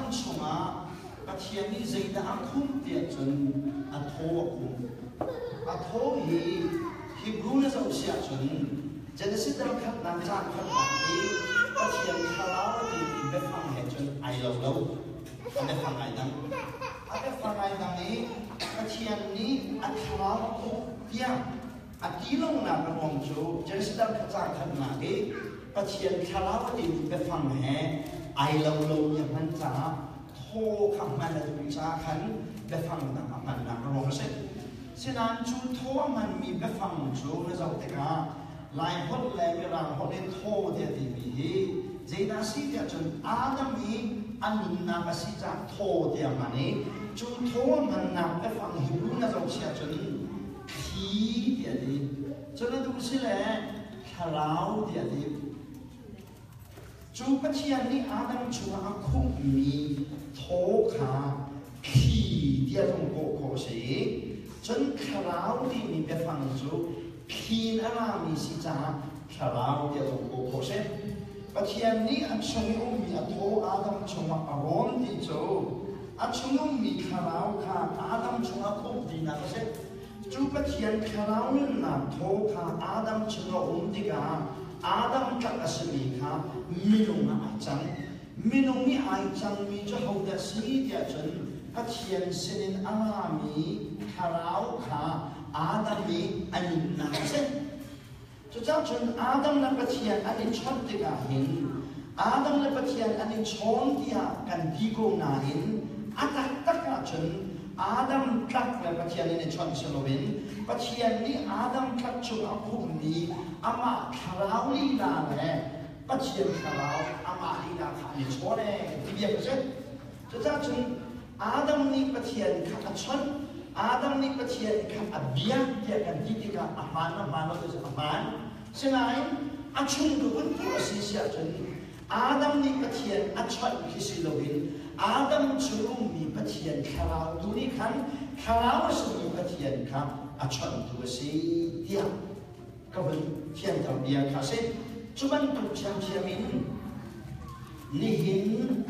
Adam chungah Pathian nih zeidah a khumh tiah cun a thaw a khumh. A thaw hi Hebrew na zoh si ahcun Genesis dal khatnak caang khatnak hi Pathian thlarau timi biafang he cun ai lo lo. A biafang ai dang. A biafang ai dang i Pathian nih a thlarau a khumh tiah a ti lonak a ruang cu Genesis dal khat caang khatnak i Pathian thlarau a timi biafang he ai lo lomi a hman caah thaw kha hman a duh caah khan biafang dang a hmannak a ruang a si. Sinain cu thaw a hmanmi biafang cu na zoh tikah Lai holh le Mirang holh in thaw tiah timi hi zeidah a si tiah cun Adam i a nunnak a si caah thaw tiah a hman i cu thaw a hmannak biafang Hebrew na zoh si ahcun thli tiah a ti. Cun a duh si le thlarau tiah a ti. Cu Pathian nih Adam chungah a khumhmi thaw kha thli tiah zong kawh khawh a si i cun thlarau timi biafang cu thli in a rami si caah thlarau tiah zong kawh khawh a si. Pathian nih a chung i ummi a thaw Adam chungah a rawn ti cu a chung ummi thlarau kha Adam chungah khumh tinak a si. Cu Pathian thlarau nunnak thaw kha Adam chung a um tikah Adam tlak a simi kha minung ah ai cang. Minung i ai cangmi cu hodah si tiah cun Pathian sinin a rami thlarau kha Adam i a nunnak a si. Cucaah cun Adam le Pathian an i chawnh tikah hin Adam le Pathian an i chawn tiah kan ti ko nain a taktak ahcun Adam tlak le Pathian an i chawnh si loin Pathian nih Adam tlak cungah khumhmi amah thlarau lila le Pathian thlarau amah lila kha an i chawn ee ti bia ka si. Cucaah cun Adam nih Pathian kha a chawnh, Adam nih Pathian kha a biak tiah kan ti tikah a hmaan a hmaan lo ti cu a hmaan. Sinain a chung ka vun tuah a si si ahcun Adam nih Pathian a chawnh khi si loin Adam chung ummi Pathian thlarau tu nih khan thlarau a simi Pathian kha a chawnhtu a si tiah ka vun fianter bia kha a si. Cu bantuk ṭhiamṭhiam in nihin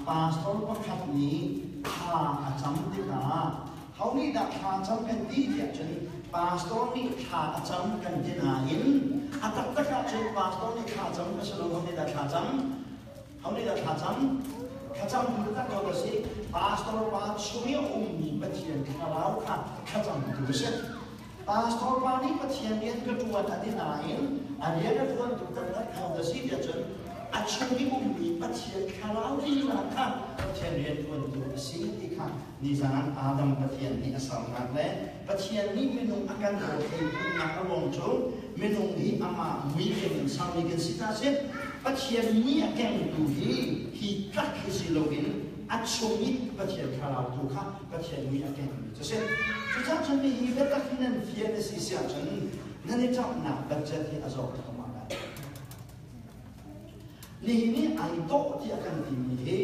pastor pakhat nih thla a cam tikah ho nih dah thla cam kan ti tiah cun pastor nih thla a cam kan ti nain a taktak ahcun pastor nih thla cam a si lo, ho nih dah thla cam, ho nih dah thla cam? Thlacam tu tak ko a si. Pastor pa chung i a ummi Pathian thlarau kha thlacam tu a si. Pastor pa nih Pathian rian ka ṭuan a ti nain a rian a ṭuan tuk taktak kho na si tiah cun a chung i ummi Pathian thlarau lila kha Pathian rian ṭuantu a si ti kha nizan Adam Pathian nih a sernak le Pathian nih minung a kan dawt hleikhunnak a ruang cu minung hi amah mui keng in sermi kan si ta si. Pathian mui a kengtu hi hi tlak hi si loin a chung i Pathian thlarau tu kha Pathian mui a kengmi cu si. Cucaah cun hihi biatak hi nan fian a si si ahcun nan i ṭamhnak budget hi a zor thluahmah lai. Nihin i ai dawh tiah kan timi hi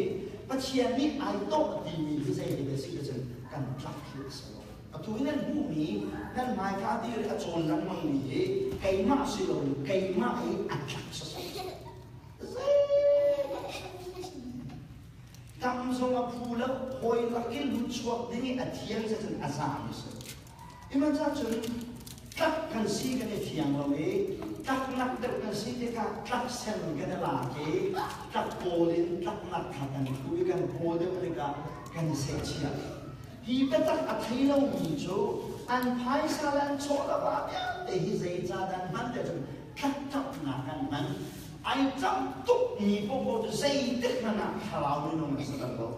Pathian nih ai dawh timi hi zei hi si cun kan tlak hi a si lo. Atu i nan hmuhmi nan hmaika dir i a cawn lengmangmi hi keimah si loin keimah i a tlak sasai. Tam zong a phu lo, hawi lak i lut chuak ding i a thiang cun a zaam a si. Iman cah cun tlak kan si kan i fiang lo i tlaknak deuh kan si tikah tlak sen kan i lak i tlak pawl in tlaknak kha kan thu i kan pawl deuh tikah kan i sehchiah. Hi biatak a thei lomi cu an phaisa le an chaw le va vialte hi zeicah dah an hman tiah cun tlakṭapnak an hman. Ai cam tukmi popo cu zeitik hmanh ah thlarau minung an si bal lo.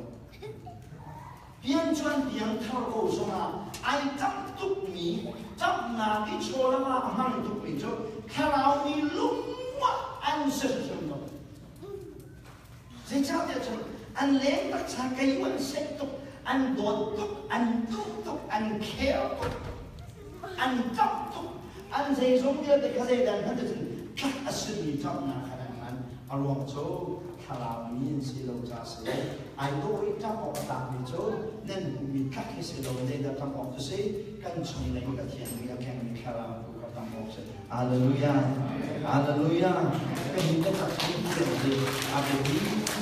Pian chuan piang thar ko zongah ai cam tukmi camnak i chaw lam ah a hmang tukmi cu thlarau mi lungmuah an si hrim lo. Zeicahtiah cun an leng taksa kei an seh tuk, an dawt tuk, an duh tuk, an care tuk, an ṭap tuk, an zeizong vialte kha zeidan hmanh cun tlak a simi ṭapnak kha an hman. A ruang cu thlarau mi an si lo ca si. Ai dawh i ṭap awk a tlakmi cu nan hmuhmi tlak hi si lo, zeidah ṭap awk cu si? Kan chung lei Pathian nih a kengmi thlarau tu kha ṭap awk si. Hallelujah. Hallelujah. Ka hin ka tak hi a biapi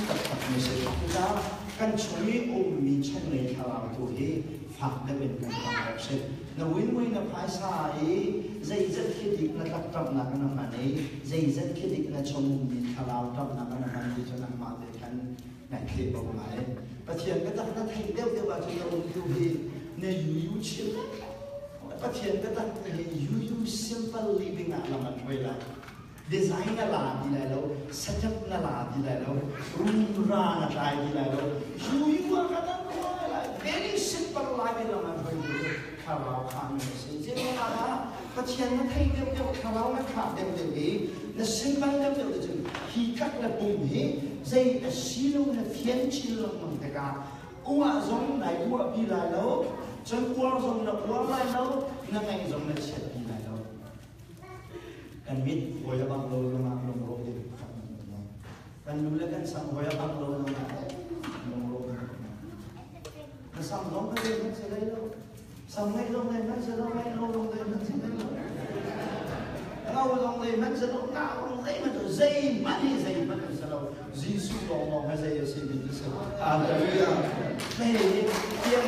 taktak mi si. Cucaah Kan chung i ummi chunglei thlarau tu hi fak deuh in kan hmang awk si. Na vuimui na phaisa i zeizat khi dik na tlakṭamhnak na hman i zeizat khi dik na chung ummi thlarau ṭamhnak na hman ti cu nangmah te khan nai thleh ko lai. Pathian biatak na theih deuhdeuh ahcun na umtu hi na yuyu chim Pathian biatak hi yuyu simple living ah lam an hruai lai. Design na la ti lai lo, setup na la ti lai lo, rumra na tlai ti lai lo. Yuyu ah kan an ruai lai. Very simple lai in lam an hruai tu cu thlarau khahmi a si. Zeiruangah Pathian na theih deuhdeuh, thlarau na khah deuhdeuh i na simple deuhdeuh te cun hi tlak le pum hi zei a si lo na fian chin lengmang tikah uah zong nai uahpi lai lo, cun uar zong na uar lai lo, na ngaih zong na chiatpi lai lo. Kan mit hawi a bang lo zongah lungrawh ding pakhat nan um lo. Kan lu le kan sam hawi a bang lo zongah lungrawh ding Na sam zong ka zei hmanh si hlei lo. Sam ngeih zong zei hmanh si lo, ngeih lo zong zei hmanh si hlei lo. Ngau zong zei hmanh si lo, ngau zong zei hmanh si zeihmanh hi zeihmanh an si lo. Jesuh lawnglawng he zei a si mi ti si. Hallelujah. Hei, tiang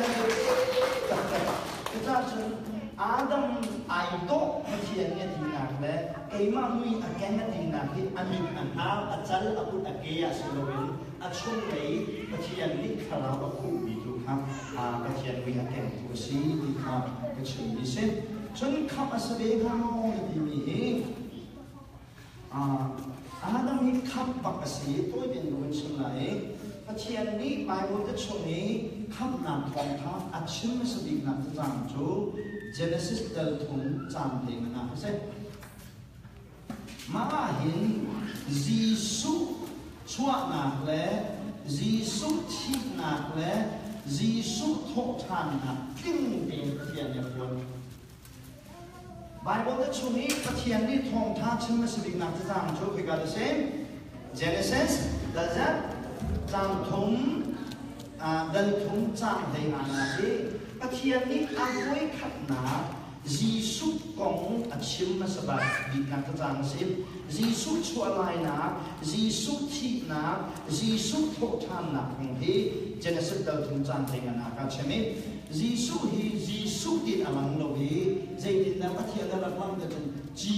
taktak. Cucaah cun Adam ai dawh Pathian nih a tinak le keimah mui a ken a tinak hi a mit a hnar a cal a kut a ke ah si loin a chunglei Pathian nih thlarau a khuhmi tu kha Pathian mui a kengtu a si ti kha ka chimmi si. Cun khamh a si ve hnga maw na timi hi Adam hi khamh bak a si tawi tein ka vun chim lai i Pathian nih Baibal te chung i khamhnak thawngtha a chim hmasa biknak cacang cu Genesis dal thum caan te ngan a si. Mah ah hin Jesuh chuahnak le Jesuh thihnak le Jesuh thawhṭhannak tling tein Pathian nih a phuan. Baibal te chung i Pathian nih thawngṭha chim a si biknak cacang cu khika a si. Genesis dal zat caang thum dal thum caang hlei nga hi Pathian nih a voikhatnak Jesuh kong a chim hmasa biknak cacang a si. Jesuh chuah lainak, Jesuh thihnak, Jesuh thawhṭhannak kong hi Genesis dal thum caan hlei nga ah chim i Jesuh hi Jesuh tiin a lang lo i zeitindah Pathian a rak lang cun ci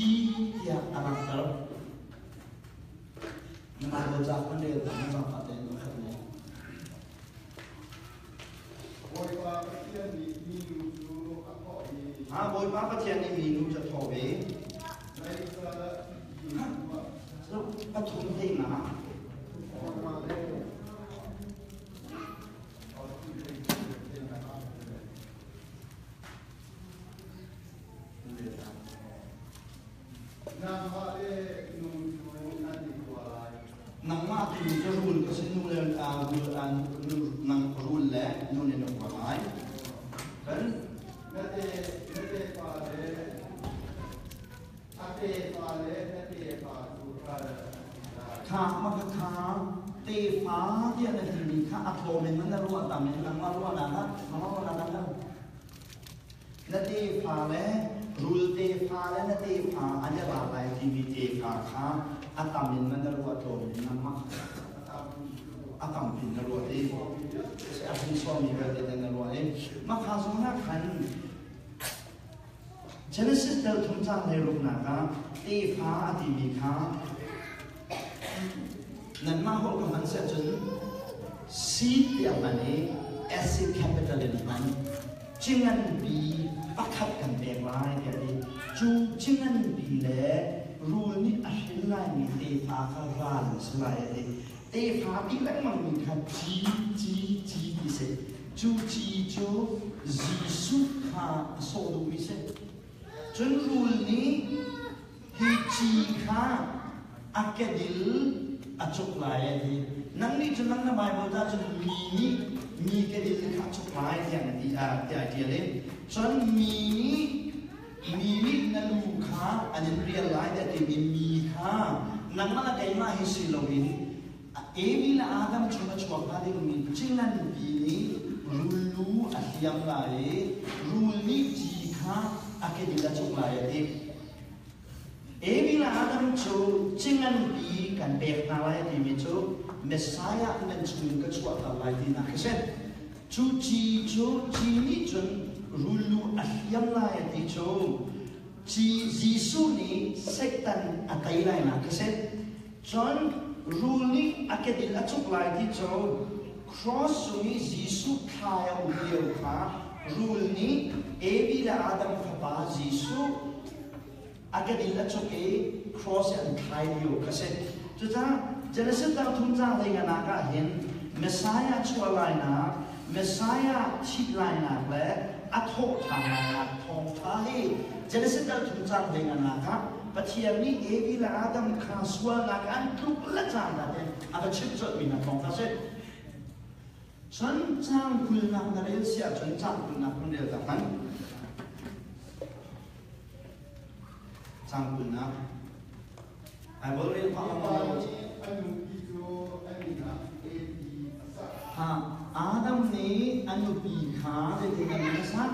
tiah a langhter. Na Bible ca kan rel ta na zaangfah tein pakhat ne. Bawipa Pathian nih minu cu a thawh i Ha Bawipa Pathian nih minu cu a thawh i Zeicahdah So pathum hlei nga. Nangmah le nu cu nan i kua lai. Nangmah tu cu rul ka si nu le rul nu nang rul le nu nih na kua lai. Kan Na te na tefa le a tefa le na tefa cu ral an si lai. Kha ma kha kha tefa tiah na timi kha a tlawm in na ruah tam in nangmah ruahnak ah nangmah ruahnak ah Na tefa le rul tefa le na tefa an i ral lai timi tefa kha a tam in na ruah tlawm in nangmah a tam in na ruah i a hrinsawmi vialte na ruah i mah kha zong ah khan Genesis dal thum cang hlei ruknak ah tefa a timi kha nanmah holh ka hman seh cun seed tiah hman i S capital in hman cinganpi pakhat kan pek lai tiah ti cu cinganpi le rul nih a hrin laimi tefa kha ral a si lai a ti tefa ti lengmangmi kha ci ci ci ti si cu ci cu Jesuh kha a sawh duhmi si cun rul nih hi ci kha a kedil a cuk lai a ti nang nih cun nang na Bible ta cun mi nih mi kedil kha a cuk lai tiah na ti tiah a ṭial i cun mi nih mi nih na lu kha an in rial lai tiah timi mi kha nangmah le keimah hi si loin Evi le Adam chung a chuak hnga dingmi cinganpi nih rul lu a hliam lai i rul nih ci kha a kedil a cuk lai a ti. Evi le Adam cu cinganpi kan pek hna lai a timi cu Messiah nan chungin ka chuahter lai tinak a si. Cu ci cu ci nih cun rul lu a hliam lai a ti cu ci Jesuh nih Satan a tei lainak a si. Cun rul nih a kedil a cuk lai ti cu cross cung i Jesuh thlai a um lio kha rul nih Evi le Adam fapa Jesuh a kedil a cuk i cross i an thlai lio kha si. Cucaah Genesis dang thum caang hlei nganak ah hin Messiah chuah lainak, Messiah thih lainak le a thawh ṭhan lainak thawngṭha hi Genesis dal thum caang hlei nganak ah Pathian nih Evi le Adam kha sualnak an tluk le cangka tein a va chimh colhmi hna thawng kha si. Cun caang kulnak na rel si ahcun caang kulnak hun rel ta hmanh. Caang kulnak. Bible rel pah lengmang. A nupi cu a min ah Evi a sak. Ha, Adam nih a nupi kha zeitin a min a sak?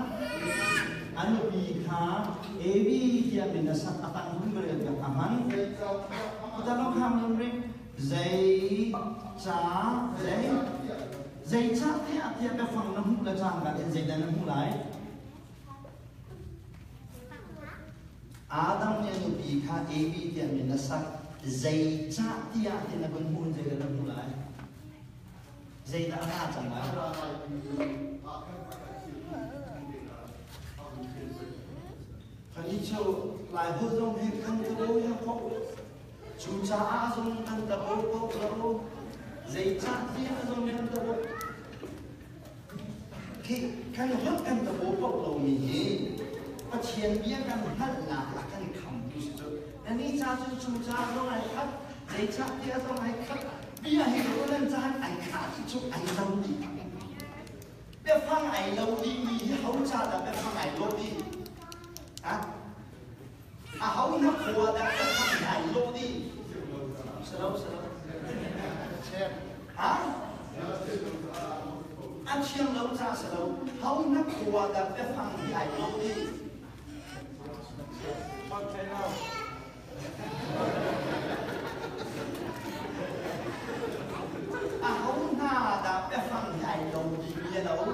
A nupi kha Evi tiah min a sak. A tang hun rel piak a hman. Zei ca zei zei ca tiah tiah biafang na hmuh le cangka in zeidah na hmuh lai? Adam nih a nupi kha Evi tiah min a sak. Zeicah tiah ti na vun hmuh in zeidah na hmuh lai? Zeidah a ra cang lai? Kan i cu Lai holh zong hi kan tabo ya ko. Cucaah zong kan tabo ko lo. Zeicah tiah zong kan tabo. Khi kan holh kan tabo paoh lomi hi Pathian bia kan hngalhnak a kan khamtu si cu. Nannih ca cu cucaah zong ai khat, zeicah tiah zong ai khat. Bia hi nan caan ai khah dih cu ai lo dih. Biafang ai lo dihmi hi ho ca dah biafang ai lawh dih? Ha? A ho na khua dah biafang hi ai lawh dih? Salo, salo. Ha? A thiam lo ca si lo. Ho na khua dah biafang hi ai lawh dih? A ho hna dah biafang hi ai lo dihmi a lo?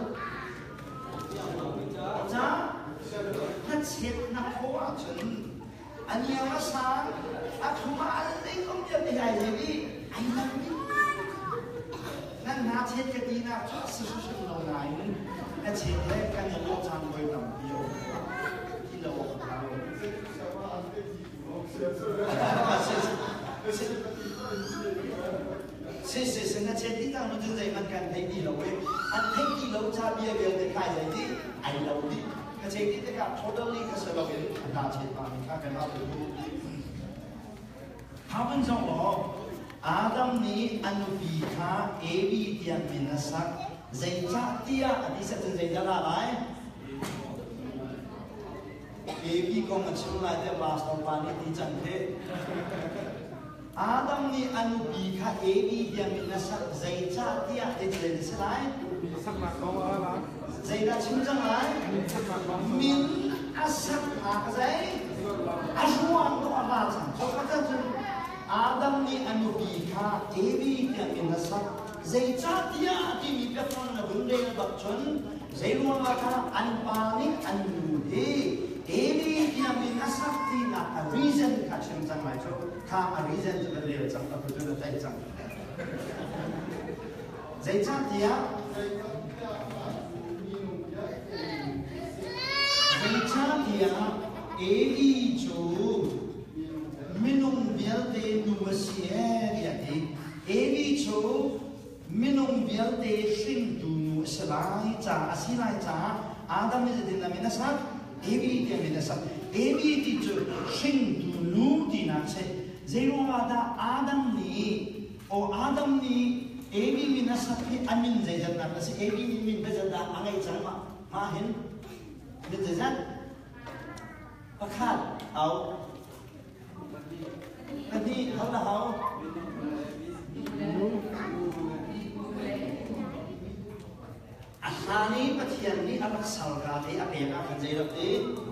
Ca hnachet na khawh ahcun a niam a sang a thlum a al ding um vialte hi ai he dih ai lang dih. Nan hna chet ka ti nak cu a si hrimhrim lo nain na chet le kan i lawh caan voi tampi a um. Ti lo awk a ṭha lo. Si si si na chet ti tang nu cun zeihmanh kan thei ti lo i an theih ti lo ca bia vialte khai zei ti ai lo dih ka chet ti tikah totally ka si lo in a hna chet pa mi kha kan au tu Havan zong law Adam nih a nupi kha Evi tiah min a sak zeicah tiah a ti set cun zeidah la lai Evi kong a chim lai tiah pastor pa nih ti cang khi. Adam nih a nupi kha Evi tiah min a sak zeicah tiah ti zei na si lai? Saknak kong a la. Zeidah chim cang lai? Min a saknak zei? A ruang to a ra cang. So kha cun Adam nih a nupi kha Evi tiah min a sak. Zeicahtiah timi biafang na vun rel bak cun Zeiruangah kha an pa nih an nu hi Eli tiah min a sak tinak a reason kha chim cang lai cu kha a reason cu kan rel cang ka cu na theih cang. Zeicahtiah Zeicahtiah Eli cu minung vialte nu a si ee tiah ti. Eli cu Minung vialte hringtu nu a si lai caah a si lai caah Adam nih zeitin a min a sak? Evi tiah min a sak. Evi ti cu hringtu nu tinak a si. Zeiruangah dah Adam nih aw Adam nih Evi min a sak hi a min zeizatnak a si? Evi nih min zeizat dah a ngeih cang mah? Mah hin min zeizat? Pakhat au Pahnih hal na hau. A hlan i Pathian nih a rak salka te a pek ah khan zei rak ti?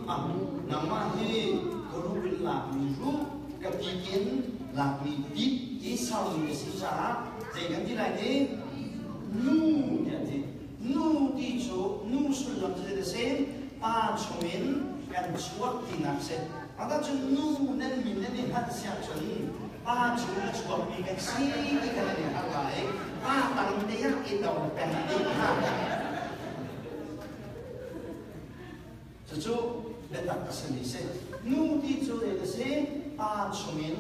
Ah, nangmah hi ka ruh in lakmi ruh, ka tit in lakmi tit i salmi na si caah Zei kan ti lai ti? Nu tiah ti. Nu ti cu nu sullam cu zei si? Pa chungin kan chuak tinak si. Mah cun nu nan min nan i hngalh siah cun pa chung a chuakmi kan si ti kha nan i hngalh lai. Pa tang te ah i dor peng ding kha. Cucu biatak a simi si. Nu ti cu zei a si? Pa chungin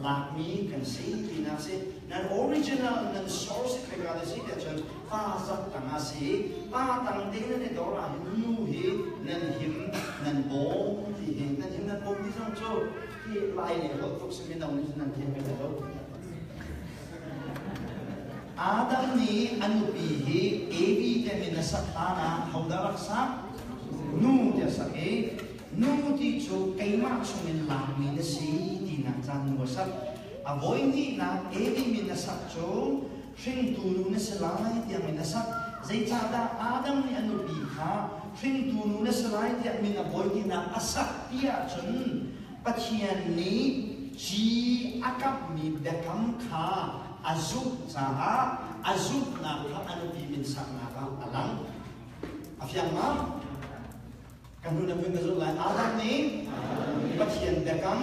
lakmi kan si tinak si. Nan original, nan source khoika na si tiah cun pa zat tang ah si. Pa tang te nan i dor ah hin nu hi nan him, nan bawm ti hi. Nan him nan bawm ti zong cu hi lai lei holh tuk si mino nih cun nan thiam ve lo. Adam nih a nupi hi Evi te min a sak hlan ah hodah rak sak? Nu tiah sak i nu ti cu keimah chungin lakmi na si tinak caan nu a sak. A voihnihnak Evi min a sak cu hringtu nu na si lai tiah min a sak. Zeicahdah Adam nih a nupi kha hringtu nu na si lai tiah min a voihnihnak a sak ti ahcun Pathian nih ci a kamhmi biakam kha a zumh caah a zumhnak kha a nupi min saknak ah a lang. A fiang ma? Kan hnu na vun ka zulh lai. Adam nih Pathian biakam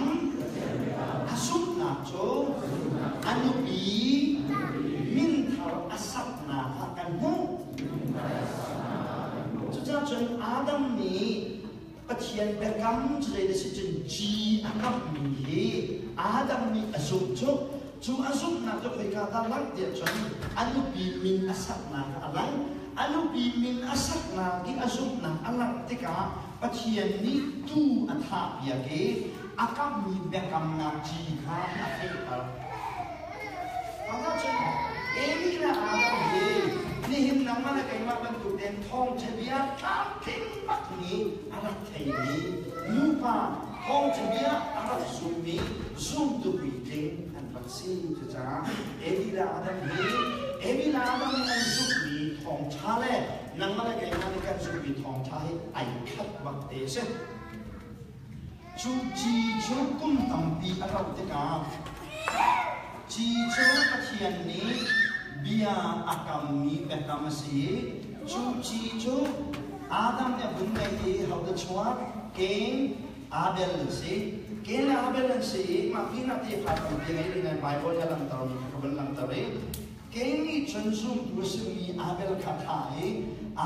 a zumhnak cu a nupi min thar a saknak ah kan hmuh. Cucaah cun Adam nih Pathian biakam cu zei si cun ci a kamhmi hi Adam nih a zumh cu cu a zumhnak cu khoika dah lang tiah cun a nupi min a saknak a lang. A nupi min a saknak i a zumhnak a langh tikah Pathian nih tuu a thahpiak i a kamhmi biakamnak ci kha a fehter. Mah cun Eli le Adam hi nihin nangmah le keimah bantuk tein thawngṭha bia tlamtling bak nih a rak theimi nupa thawngṭha bia a rak zummi zumtu puitling an rak si. Cucaah Eli le Adam hi Eli le Adam nih an zumhmi thawngṭha le nangmah le keimah nih kan zumhmi thawngṭha hi ai khat bak te a si. Cu ci cu kum tampi a rauh tikah ci cu Pathian nih bia a kammi biakam a si i cu ci cu Adam nih a vun ngeih i hodah chuak? Cain, Abel an si. Cain le Abel an si i mah pinah tefa tampi a ngei rih nain Baibal nih a langhtermi kha ka vun langhter i Cain nih cun zumtu a simi Abel kha a thah i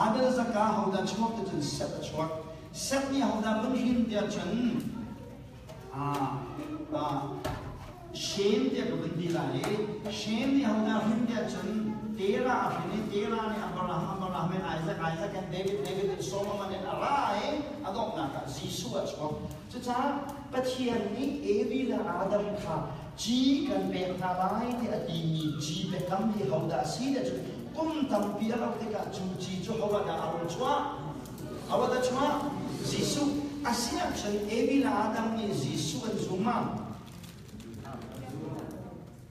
Abel zaka hodah chuak ti cun Seth a chuak. Seth nih hodah vun hrin tiah cun Shem tiah ka vun ti lai i Shem nih hodah hrin tiah cun Terah a hrin i Terah nih Abraham, Abraham in Isaac, Isaac in David, David in Solomon in a ra i a donghnak ah Jesuh a chuak. Cucaah Pathian nih Evi le Adam kha ci kan pek hna lai tiah a timi ci biakam hi hodah a si tiah cun kum tampi a rauh tikah cu ci cu hoah dah a rung chuah? Awa dah chuah? Jesuh. A si ahcun Evi le Adam nih Jesuh an zum ma?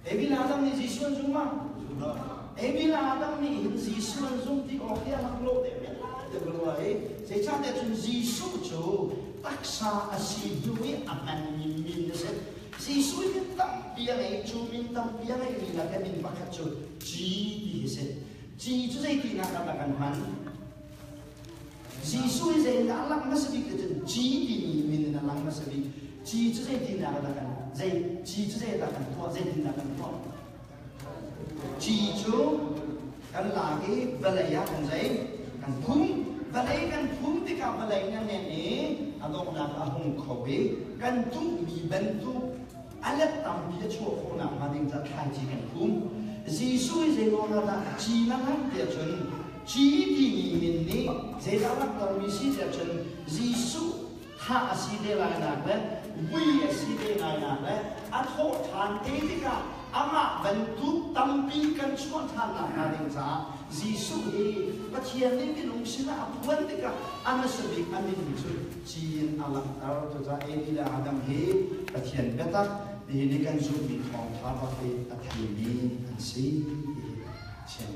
Evi le Adam nih Jesuh an zum ma? Evi le Adam nih hin Jesuh an zum ti awk hi a rak lawh deuh men lai ti ka ruah i zeicahtiah cun Jesuh cu taksa a si hnu i a hmanmi min a si. Jesuh hi tampi a ngei, cu min tampi a ngeimi lakah min pakhat cu G ti hi si. G cu zeitinak ah dah kan hman? Jesuh hi zeitindah a langh hmasa bik ti cun G timi min in a lang hmasa bik. G cu zeitindah dah kan zei G cu zeidah kan tuah zeitindah kan tuah? G cu kan lak i vawlei ah kan zei kan phum. Vawlei kan phum tikah vawlei na nen i a donghnak a hung kho i kan duhmi bantuk a let tampi a chuah khawh nakhnga ding caah thlaici kan phum. Jesuh hi zei ruangah dah ci na ngan tiah cun ci timi min nih zeidah langhtermi si tiah cun Jesuh thah a si te lainak le vui a si te lainak le a thawh ṭhan te tikah amah bantuk tampi kan chuah ṭhan nakhnga ding caah Jesuh hi Pathian nih minung sinah a phuan tikah a hmasa bik a min cu ci in a langhter. Cucaah Eli le Adam hi Pathian biatak nihin i kan zumhmi thawngṭha bak hi a theimi an si ti hi chim.